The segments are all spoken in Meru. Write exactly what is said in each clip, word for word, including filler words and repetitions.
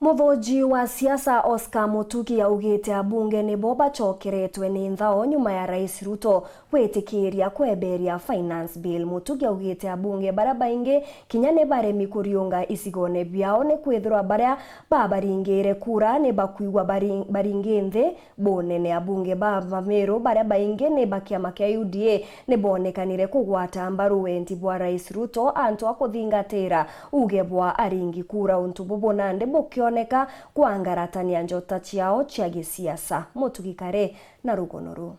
Muthuji wa siasa Oscar Mutugi augite abunge nibo bacokeretwe ni nthao nyuma ya Rais Ruto gwitikiria kweberia Finance Bill. Mutugi augite abunge baria baingi kinya ni baremi kuriunga icigone biao, ni kwithirwa baria babaringire kura ni bakwigua bari-, baringi nthi bunene. Abunge ba Meru baria baingi ni ba kiama kia U D A ni bonekanire kugwata mbaru wendi bwa Rais Ruto antu a kuthingatira uge bwa aringi kura, untu bubu nandi bukioneka kwangaratania njota ciao cia gisiasa. Mutugi Kare na rugono ruu.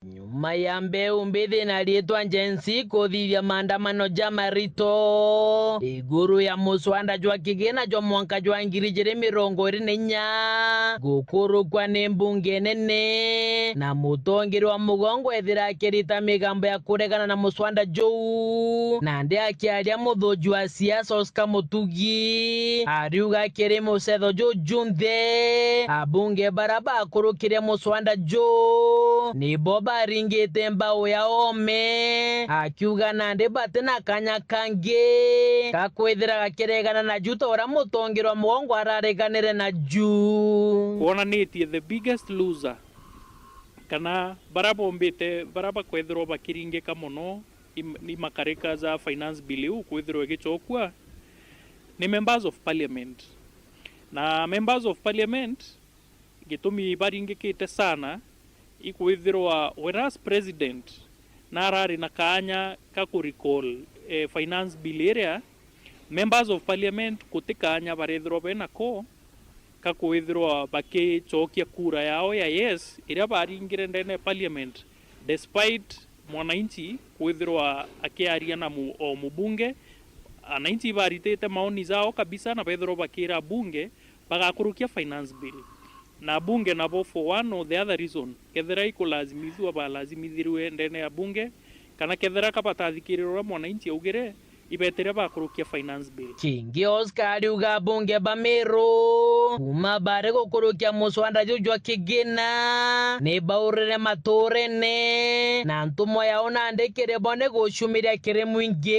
Nyuma ya mbeu mbithi na riitwa Gen Z kuthithia maandamano ja marito iguru ya muswanda jwa kigina jwa mwanka jwa ngiri ijiri mirongo iri na inya gukurukwa ni mbunge nene, na mutongeria wa mugongo ethira akirita migambo ya kuregana na muswanda juu, nandi akiaria muthuji wa siasa Oscar Mutugi ariuga kiri mucetho juu junthe abunge bara bakurukire muswanda juu nibo baringite mbau ya ome, akiuga nandi bati na kanya kangi ga kwithira gakiregana na ju ta uria mutongeria wa mugongo arareganire na ju. Kwonanitie the biggest loser, kana bara bombite, bara bakwethirwa bakiringika mono i, i makarika ja finance bill iu kwithirwa igicokua, ni members of parliament. Na members of parliament, gitumi baringikite sana, ikwithirwa whereas president narari na kaanya ka ku recall, eh, finance bill iria, members of parliament guti kaanya barethirwa benako ka kwithirwa bakicokia kura yao ya yes iria baringire ndene ya parliament, despite mwananchi kwithirwa akiaria na mu-, o mubunge, ananchi baritite maoni jao kabisa na bethirwa bakira bunge bagakurukia finance bill. Na bunge nabo for one or the other reason, kethira ikulazimithua balazimithirue ndene ya bunge, kana kethira ka batathikirirwe uria mwananchi augire, ibetire bakurukia finance bill. Kingi Oscar ariuga abunge ba Meru kuma bari gukurukia muswanda juu jwa kigina ni baurire maturene, na ntumwa yao nandi kiri bo ni gucumiria kiri mwingi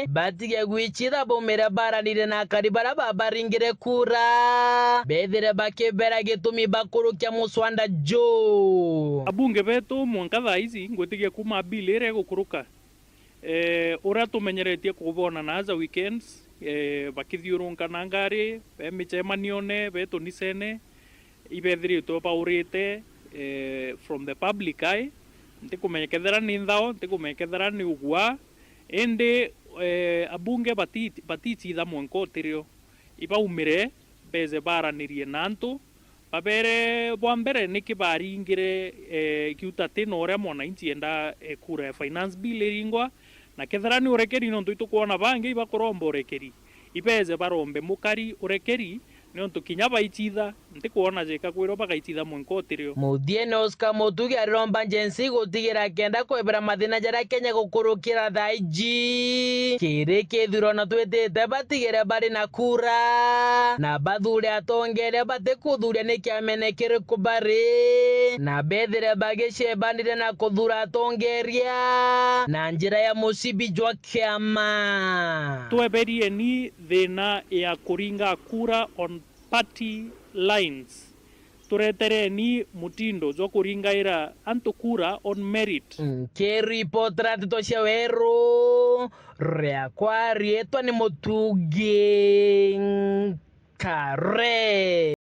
batige gwicitha baumire baranire na akari bara babaringire kura bethire bakibera gitumi bakurukia muswanda juu. Abunge betu mwanka thaa ici ngwitikia kuma bill iria igukuruka, eh, uria tumenyeretie kubona na aja weekends, eh, bakithiurunka na ngari, be micemanione, be tunicene, ibethiritwe baurite, eh, from the public eye. Ntikumenya kethira ni nthao, ntikumenya kethira ni ugwa, indi, eh, abunge bati-, batititha mwanka utirio. Ibaumire, beze baranirie na antu, babere bwa mbere niki baringire, eh, kiuta ti na uria mwananchi enda, eh, kura ya finance bill iringwa, na kethira ni urekeri, nontu itukwona bangi ibakuromba urekeri, ibeze barombe mukari urekeri, nontu kinya baicitha, ntikwona jeka kwirwa bagaicitha mwanka utirio. Muthiene Oscar Mutugi ariromba Gen Z gutigira kenda kwebera mathina jaria Kenya gukurukira thaa iji. Kiri kithurano twitite batigire bari na kura, na bathure atongeria batikuthuria ni kiamene kiriku bari, na bethire bagicebanire na kuthura atongeria na njira ya mucibi jwa kiama. Tweberieni thina ya kuringa kura on party lines. Turetereni mutindo jwa kuringaira antu kura on merit. Nkiripotera nteto cia weru, riakwa riitwa ni Mutugi Kare.